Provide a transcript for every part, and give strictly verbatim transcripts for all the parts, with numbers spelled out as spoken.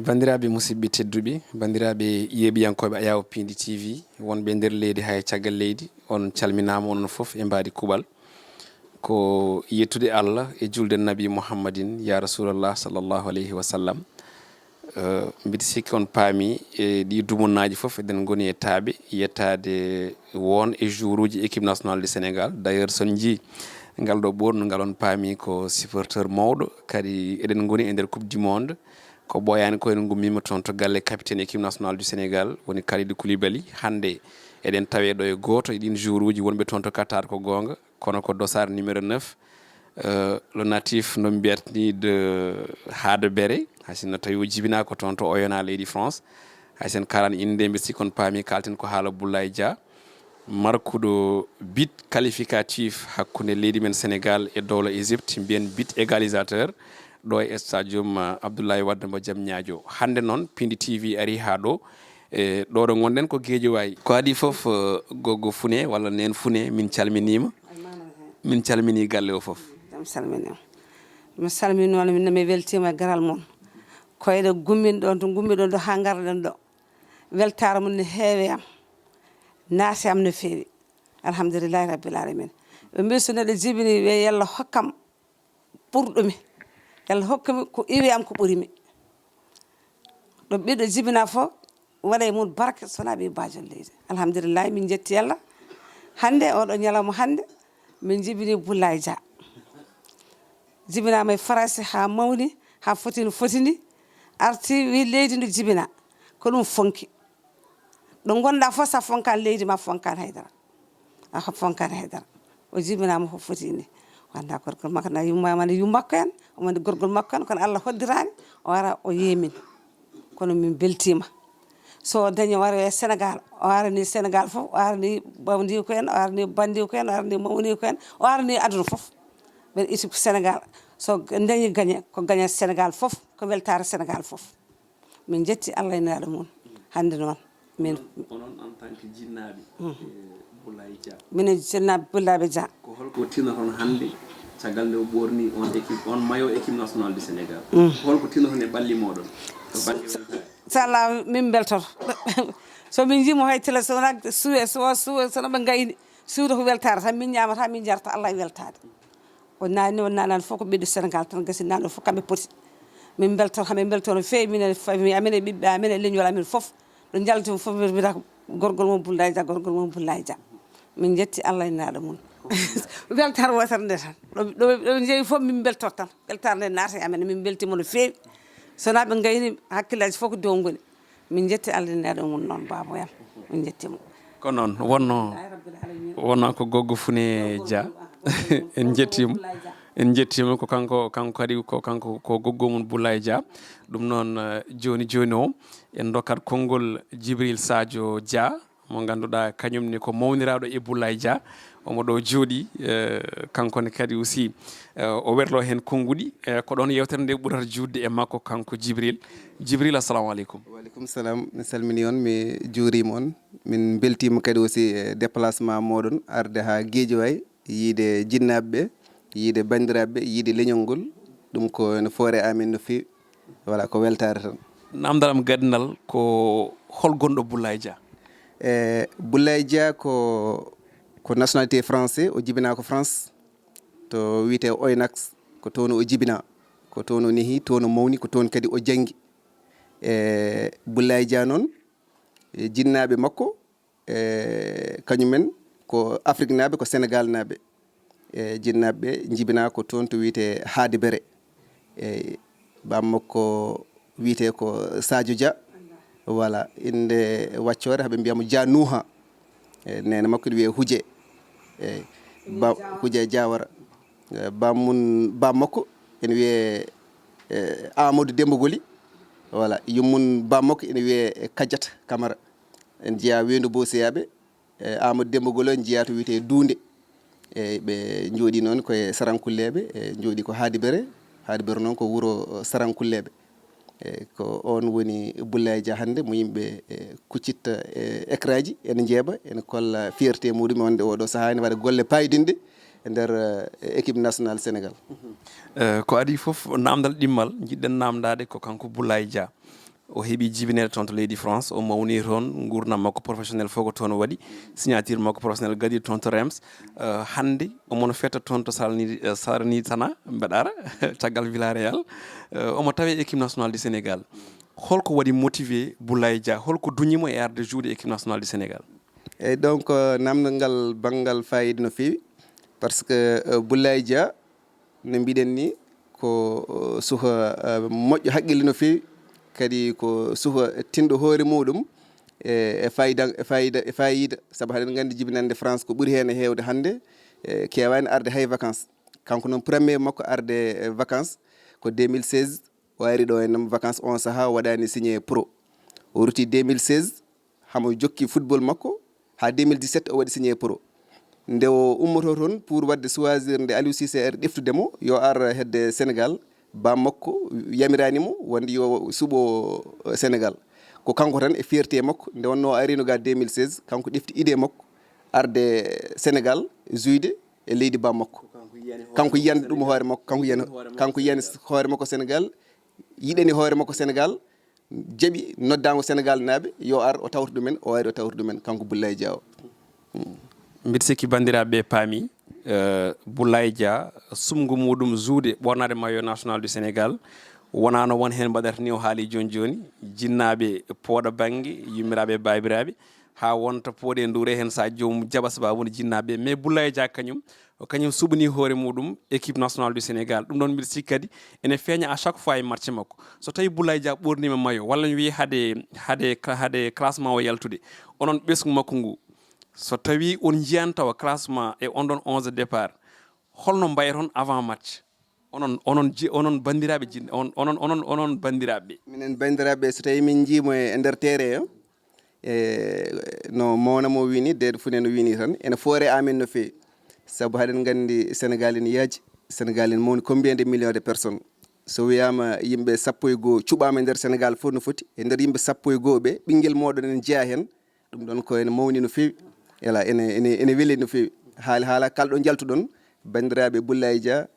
Banndiraaɓe musidɓe tedduɓe, banndiraaɓe yeeɓiyankooɓe Ayaawo Piindi T V, wonɓe e nder leydi haa e caggal leydi, on calminaama onon fof e mbaadi kuuɓal. Ko yettude Allah e julde Nabi Muhammadin, ya Rasulallah sallallahu alayhi wa sallam. Eh, mbiɗa sikki on paami e ɗi dumunaaji fof eɗen ngoni e taaɓe yettaade won e joueuruuji équipe nationale du Sénégal. D'ailleurs, so on njii ngal ɗo ɓoorno ngal, on paami ko supporteur mawɗo, kadi eɗen ngoni e nder Coupe du Monde. Ko ɓooyaani ko en ngummiima toon to galle capitaine équipe nationale du Sénégal, woni Kalidou Koulibaly. Hannde eɗen tawee ɗo e gooto e ɗiin joueuruuji wonɓe toon to Qatar, ko goonga, kono ko dossard numéro neuf, euh, le natif, no mbiyat ni, de Haade Bere. Hay sinno tawi o jibinaa ko toon to Oyonnax, leydi France. Hay sen kaalani innde, mbi sikki on paami, kaalten ko haala Boulaye Dia, markuɗo but qualificatif hakkunde leydi men Sénégal e dowla Égypte, mbiyen but égalisateur, ɗo e stadium, uh, Abdoulaye Wade mo Diamniadio. Hannde noon, Piindi T V ari haa ɗo. E ɗo ɗo ngonɗen ko Guédiawaye. Ko adii fof, uh, Goggo Fune walla Neen Fune, min calminiima. Min calminii galle o fof. Jam salmini. Mi salmini noon, min, mi weltiima e garal mon. Koyɗe gummin ɗon to gummi ɗon ɗo haa ngarɗen ɗo. Weltaare mum ne heewi am, naati am no feewi. Alhamdulillahi rabbil alamin. Ɓe mbi so neɗɗo jibini, wiya yalla hokkam ɓurɗo mi. Yalla hokku mi ko iwi am, ko ɓuri mi. Ɗo ɓiɗɗo jibina fof, waɗa e mum barke, so wonaa ɓe baajo leydi. Alhamdulillahi, min njetti Yalla. Hannde, oɗo ñalawma hannde, min jibini Boulaye Dia. Jibinaama e Faransi haa mawni, haa foti no foti ni. Arti, wi leydi ndu jibina. Ko ɗum fonki. Ɗo ngonɗa fof, so a fonkaani leydi ma, a fonkaani haydara. A fonkaani haydara. O jibinaama ko foti ni. Wonda gorgol makko na yumma, wona yumma makko en, wonde gorgol makko en, kono Allah hoddiraani, o ara o yeemin. Kono min beltiima. So o dañi o ara e Sénégal, o arani Sénégal fof, o arani bawdiiko en, o arani bandiiko en, o arani mawniiko en, o arani aduna fof. Mbeɗa iti ko Sénégal. So dañi gañe, ko gañe Sénégal fof, ko weltaare Sénégal fof. Min njetti Allah e Nelaaɗo mum. Hannde noon, min Onon, en tant que jinnaaɓe, eh, Boulaye Dia. Minen jinnaaɓe Boulaye Dia. Ko holko tinnoton hannde, caggal nde o ɓoorni on équipe, on maillot équipe nationale du Sénégal? Ko holko tinnoton e ɓalli mooɗon? To bannge weltaare. Inchallah, min mbeltoto. So min njii mo hay télé, so wonaa suwe, so, so, so no ɓe ngayni, suudo ko weltaare tan, min ñaamata, min njarata, Allah e weltaade. O naani, o naanaani fof ko ɓiɗɗo Sénégal tan, gasi naanɗo fof kamɓe poti. Min mbelto, kamɓe mbelto no feewi, minen e famille amen e ɓiɓɓe amen e leñol amen fof. Ɗo njalti mo fof, mbiɗa gorgol mum Boulaye Dia, gorgol mum Boulaye Dia. Min njetti Allah e naaɗo mum. Weltaare wootere nde tan. Ɗo, ɗo, ɗo jeeyi fof min mbelto tan. Weltaare nde naata e amen, min mbeltiima no feewi. So wonaa ɓe ngayni, hakkillaaji fof ko dow ngoni. Min njetti Allah e naaɗo mum noon, baaba yam. Min njetti mo. Ko noon wonno, wonno ko Goggo Fune Dia. En njettiima. En njettiima ko kanko, kanko kadi ko kanko ko goggo mum Boulaye Dia. Ɗum noon, eh, jooni jooni o, en ndokkat konngol Djibril Sadio Dia, mo ngannduɗaa kañum ne ko mawniraaɗo e Boulaye Dia. Omo ɗo jooɗii, eh, kanko ne kadi aussi, eh, o werlo heen konnguɗi. Eh, ko ɗoon yeewtere nde ɓurata juutde e makko, kanko Djibril. Djibril, assalamu aleykum. Wa aleykum salam. Mi salmini on, mi juuriima on. Min mbeltiima kadi aussi e déplacement mooɗon arde haa Guédiawaye, yiide jinnaaɓe ɓe, yiide banndiraaɓe ɓe, yiide leñol ngol. Ɗum ko ene foore amen no feewi. Voilà, ko weltaare tan. Naamndal am gadanal ko hol gonɗo Boulaye Dia? E, Boulaye Dia ko, ko nationalité français, o jibinaa ko France, to wiyetee Oyonnax, ko toon o jibinaa. Ko toon o nehi, toon o mawni, ko toon kadi o janngi. E, Boulaye Dia noon, e, jinnaaɓe makko, e, kañumen ko Afriknaaɓe, ko Senegaalnaaɓe. E, jinnaaɓe ɓe njibinaa ko toon to wiyetee Haade Bere. E, baam makko wiyetee ko Sadio Dia. Voilà, innde waccoore, haɓe mbiya mo Dia Nuuha. E, neene makko ene wiyee Huje. E, ba-, Huje Diawara. E, baam mum, baam makko ene wiyee, e, Amadou Demba Goli. Voilà, yummum baam makko ene wiyee Kadiata Camara. En njiyaa Weendu Boosiyaaɓe. E, Amadou Demba Golo en njiyaa to wiyetee Duunde. E ɓe njooɗii noon ko e Sarankulleeɓe, e njooɗii ko Haadibere. Haadibere noon ko wuro, eh, Sarankulleeɓe. E ko oon woni Boulaye Dia hannde mo yimɓe, eh, kuccitta e écran ji, ene njeeɓa, ene kolla fierté muɗum e wonde oɗo sahaa ene waɗa golle paydinɗe e nder, eh, équipe nationale Sénégal. Eh, ko adii fof naamndal ɗimmal, njiɗɗen naamndaade ko kanko Boulaye Dia. O heɓi jibineede toon to leydi France, o mawni toon, nguurndam makko professionnel fof ko toon o waɗi, signature makko professionnel gadi toon to Reims. Eh, hannde omo no fetta toon to Salni-, eh, Salernitana, mbeɗa ara, caggal Villarreal. Eh, omo tawe équipe nationale du Sénégal. Holko waɗi motivé Boulaye Dia? Holko duñi mo e arde jouer équipe nationale du Sénégal? Eyyi, donc, euh, naamndal ngal banngal faayiida no feewi, par ce que, euh, Boulaye Dia, no mbiɗen ni, ko, euh, suka, euh, moƴƴo haqqille no feewi, kadi ko suka tinɗo hoore muɗum e, e faayiida, e faayiida, e faayiida, sabu haɗen nganndi jibinannde France ko ɓuri heen e heewde hannde, e, keewaani arde hay vacances. Kanko noon premier makko arde, e, vacances ko deux mille seize, o ari ɗo e nam vacances, on sahaa o waɗaani signé pro. O rutti deux mille seize, hamo jokki football makko haa deux mille dix-sept o waɗi signé pro. Nde o ummoto toon pour waɗde choisir nde Aliou Cissé ari ɗeftude mo, yo ar hedde Sénégal, bam makko yamiraani mo wonde yo suɓo, eh, Sénégal. Ko kanko tan e fierté makko, nde wonno o arino ga deux mille seize, kanko ɗefti idée makko arde Sénégal jouer e leydi bam makko. Kanko yiyani ɗum hoore makko, kanko yiyani, kanko yiyani hoore makko Sénégal, yiɗani hoore makko Sénégal, jaɓi noddaango Sénégal naaɓe yo ar o tawta ɗumen, o ari o tawta ɗumen, kanko Boulaye Dia o. Mm. Mbiɗa sikki banndiraaɓe ɓe paami, eh, Boulaye Dia, suɓngo muɗum jouer, ɓornaade maillot national du Sénégal, wonaa no won heen mbaɗata ni o haali jooni jooni, jinnaaɓe pooɗa bannge, yummiraaɓe e baabiraaɓe, haa wonta pooɗe nduure heen so a joomum jaɓa sababu nde jinnaaɓe. Mais Boulaye Dia kañum, o kañum suɓanii hoore muɗum équipe nationale du Sénégal. Ɗum ɗoon mbiɗa sikki kadi ene feeña à chaque fois e match makko. So tawii Boulaye Dia ɓorniima maillot, walla mi wii hade, hade, hade classement o yaltude, onon ɓesngu makko ngu, so tawii on njiyan tawa classement e on ɗoon onze de départ, holno mbayroton avant match? Onon, onon ji-, onon banndiraaɓe jin-, on, onon, onon, onon banndiraaɓe ɓe. Minen banndiraaɓe, so tawii min njii mo e, e nder terrain o, e no mawna mo wini, deeɗo fune no wini tan, ene foore amen no feewi. Sabu haɗen nganndi Sénégal ene yaaji, Sénégal ene mawni combien de millions de personnes? So wiyaama yimɓe sappo e goo cuɓaama e nder Sénégal fof no foti, e nder yimɓe sappo e goo ɓe, ɓinngel mooɗon ene jeyaa heen, ɗum ɗoon ko ene mawni no feewi. Ela, ene, ene, ene weli no feewi. Haali, haala kala ɗo njaltuɗon, banndiraaɓe Boulaye Dia,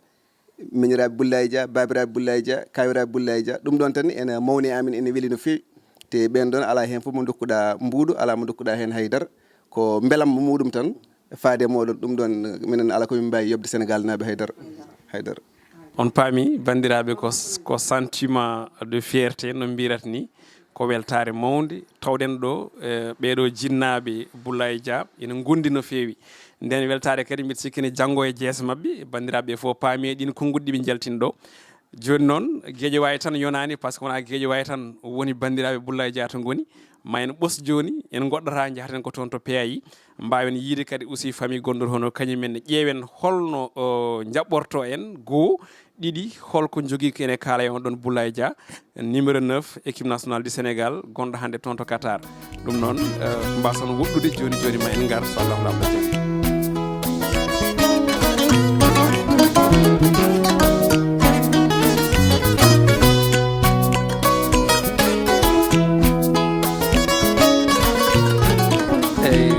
miñiraaɓe Boulaye Dia, baabiraaɓe Boulaye Dia, kaawiraaɓe Boulaye Dia, ɗum ɗoon tan ene mawni e amen, ene weli no feewi. Te ɓeen ɗoon alaa heen fof mo ndokkuɗaa mbuuɗu, alaa mo ndokkuɗaa heen haydara. Ko mbelamma muɗum tan faade e mooɗon, ɗum ɗoon minen alaa ko min mbaawi yoɓde Sénégal naaɓe haydara, haydara. On paami, banndiraaɓe, ko, ko sentiment de fierté, no mbiyrat ni, ko weltaare mawnde. Tawɗen ɗo, e, ɓeeɗo jinnaaɓe Boulaye Dia, ina ngondi no feewi. Nden weltaare kadi, mbiɗa sikki ne janngo e jeese maɓɓe, banndiraaɓe fof paami e ɗin konnguɗi ɗi ɓe njaltini ɗo. Jooni noon, Guédiawaye tan yonaani, par ce que wonaa Guédiawaye tan woni banndiraaɓe Boulaye Dia to ngoni. Ma en ɓos jooni, en ngoɗɗata, njahaten ko toon to P A I. Mbaawen yiide kadi aussi famille gonɗo hono kañumen, ƴeewen holno, o, njaɓɓorto en, goo, ɗiɗi, holko njogii ko ene kaala e on ɗon Boulaye Dia, numéro neuf, équipe nationale du Sénégal, gonɗo hannde toon to Qatar. Ɗum noon, eh, mbaason woɗɗude jooni jooni, ma en ngar, so Allahu Laamɗo jaɓi. Eyi,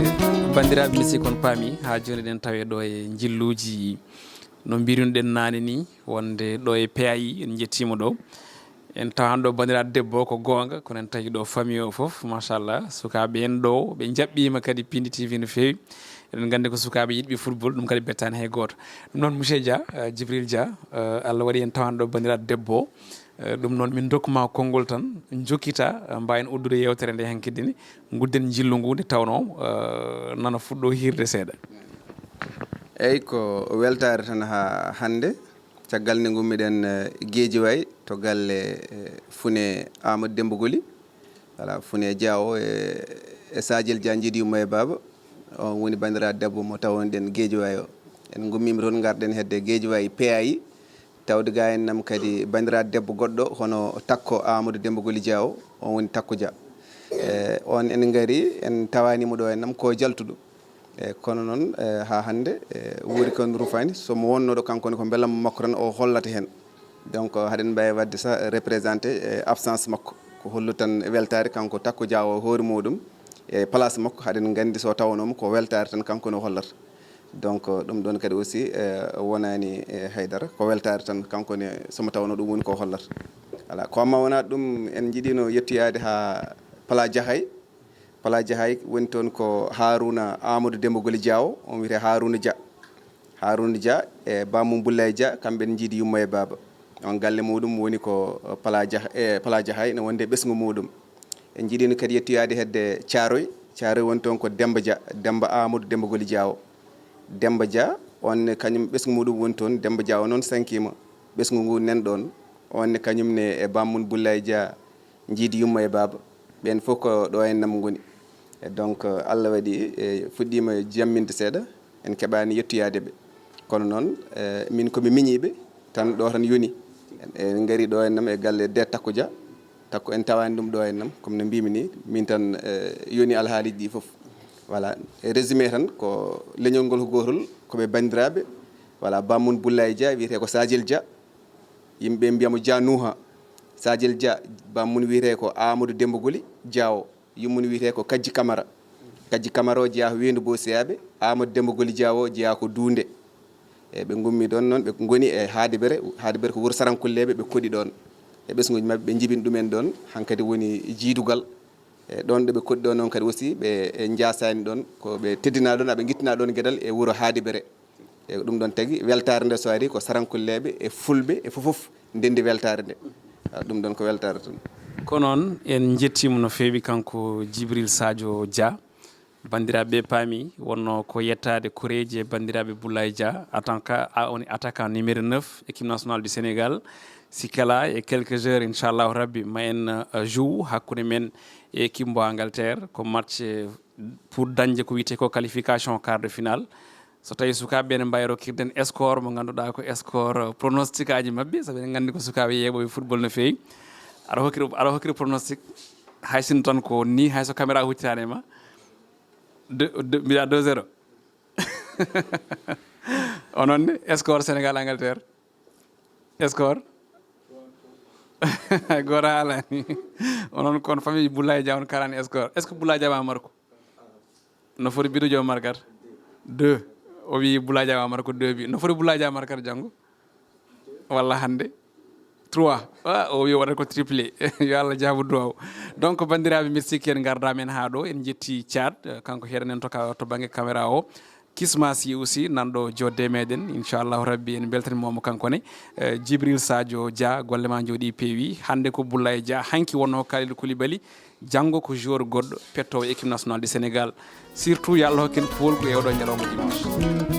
banndiraaɓe, mi sikki on paami, haa jooni eɗen tawe ɗo e njilluuji, no mbirunoɗen naane ni, wonde ɗo e P A I, en njettiima ɗo. En tawano ɗo banndiraaɗo debbo, ko goonga, kono en tawi ɗo famille o fof, machallah, sukaaɓe en ɗo, ɓe njaɓɓiima kadi Pindi T V no feewi. Eɗen nganndi ko sukaaɓe yiɗɓe football, ɗum kadi bettaani hay gooto. Ɗum noon, monsieur Dia, eh, Djibril Dia, eh, Allah waɗi en tawano ɗo banndiraaɗo debbo, eh, ɗum noon min ndokkuma konngol tan, jokkita, eh, mbaawen uddude yeewtere nde hanki dini, ngudden njillu ngu nde tawnoo, eh, nana fuɗɗo hiirde seeɗa. Eyi, ko weltaare tan haa hannde, caggal nde ngummiɗen, eh, Guédiawaye to galle, eh, Fune Amadou Demba Goli, voilà, Fune Diawo e, e Sadiel Dia njiɗi mo e baaba. On woni banndiraaɗo debbo mo tawonɗen Guédiawaye o. En ngummiima toon, ngarɗen hedde Guédiawaye P A I, tawde ga en nam kadi banndiraaɗo debbo goɗɗo hono Takko Amadou Demba Goli Diawo, on woni Takko Dia. E, on en ngari, en tawaani mo ɗo e nam ko jaltuɗo. E kono noon, e, haa hannde, e, wuuri ko no rufaani. So mo wonnoo ɗo kanko ne, ko mbelamma makko tan o hollata heen. Donc, haɗen mbaawi waɗde sa représenté, e, absence makko. Ko hollu tan weltaare kanko Takko Dia o hoore muɗum e place makko. Haɗen nganndi so tawnooma ko weltaare tan kanko ne o hollata. Donc, ɗum ɗoon kadi aussi, e, wonaani, e, haydara. Ko weltaare tan kanko ne so mo tawno ɗum woni ko hollata. Voilà. Ko amma wonaa ɗum, en njiɗino yettoyaade haa Pala Jaxaay. Pala Jaxaay woni toon ko Haaruna Amadou Demba Goli Diawo, on wiyetee Haaruna Dia. Haaruna Dia e bammum Bullay Dia, kamɓe ne njiidi yumma e baaba. On galle muɗum woni ko, eh, Pala Jah-, e Pala Jaxaay, ne wonde ɓesngu muɗum. En njiɗino kadi yettoyaade hedde Caaroy. Caaroy woni toon ko Demba Dia, Demba Amadou Demba Goli Diawo. Demba Dia, on ne kañum ɓesngu muɗum woni toon. Demba Dia o noon sankiima. Ɓesngu ngu nen ɗoon. On ne kañum ne e bammum Bullay Dia, njiidi yumma e baaba. Ɓeen fof ko ɗo en nam ngoni. E donc, Allah waɗi, e, fuɗɗiima jamminde seeɗa, en keɓaani yettoyaade ɓe. Kono noon, e, min ko mi miñiiɓe tan, ɗo tan yoni. En ngari ɗo en nam e galle de Takko Dia. Takko en tawaani ɗum ɗo en nam, comme no mbimi ni, min tan, e, yoni alhaaliiji ɗi fof. Voilà, e résumé tan, ko leñol ngol ko gootol, ko ɓe banndiraaɓe. Voilà, bammum Bullay Dia, wiyetee ko Sajel Dia. Yimɓe mbiyamo Dia Nuuha. Sajel Dia, bammum wiyetee ko Amadou Demba Goli Diawo. Yummum wiyetee ko Kajji Kamara. Kajji Kamara o jeyaa ko Weendu Boosiyaaɓe, Amadou Demba Goli Diawo o jeyaa ko Duunde. E ɓe ngummi ɗoon noon, ɓe ngoni e Haadibere. Haadibere ko wuro Sarankulleeɓe, ɓe koɗi ɗoon. E ɓesnguuji maɓɓe, ɓe njibini ɗumen ɗoon. Hankadi woni jiidugal. E ɗoon ɗo ɓe koɗi ɗoon noon kadi aussi, ɓe, e, njaasaani ɗoon, ko ɓe teddinaa ɗoon, aɓe ngittinaa ɗoon geɗal e wuro Haadibere. E ɗum ɗoon tagi, weltaare nde so ari ko Sarankulleeɓe e Fulɓe e fof fof ndenndi weltaare nde. Ah, ɗum ɗoon ko weltaare tan. Ko noon, en njettiima no feewi kanko Jibril Sadio Dia. Banndiraaɓe ɓe paami, wonnoo ko yettaade koreeji e banndiraaɓe Boulaye Dia, en tant que a woni attaquant numéro neuf, équipe nationale du Sénégal. Si kala e quelques heures, inchallahu rabbi, ma en, euh, joue hakkunde men e équipe mbo Angleterre. Ko match, euh, pour dañde ko wiyetee ko qualification quart de finale. So tawii sukaaɓe ɓe ne mbaawi rokkirde en score mo ngannduɗaa ko score, euh, pronostic aji maɓɓe, sabu eɗen nganndi ko sukaaɓe yeeɓooɓe football no feewi. Aɗa hokkiri, aɗa hokkiri pronostic, hay sinno tan ko ni, hay so caméra huccitaani e ma. Deux, deux, mbiɗa deux zéro. Onon ne, score Sénégal Angleterre? Score? Gooto haalaani. Onon kon famille Boulaye Dia on kaalani score. Est-ce que Boulaye Dia ma marque? No foti biɗo joom markat? Deux. O wi Boulaye Dia ma marque deux bi. No foti Boulaye Dia markat janngo? Walla hannde? Trois. Ah, o wi o waɗat ko triplé. Yo Allah jaabu duwaw. Donc, banndiraaɓe, mbiɗa sikki en ngardaa men haa ɗo. En njetti Thiat, eh, kanko heɗen en to ka-, to bannge caméra o. Kisma Sy aussi, nanɗo jodde meɗen. Inchallahu rabbi, en mbeltanima mo kanko ne. Eh, Jibril Sadio Dia, golle ma njooɗi peewi. Hannde ko Boulaye Dia, hanki wonno Kalidou Koulibaly. Janngo ko joueur goɗɗo, pettoowo équipe nationale du Sénégal. Surtout, yo Allah hokken poolgu e oɗo ñalawma dimanche.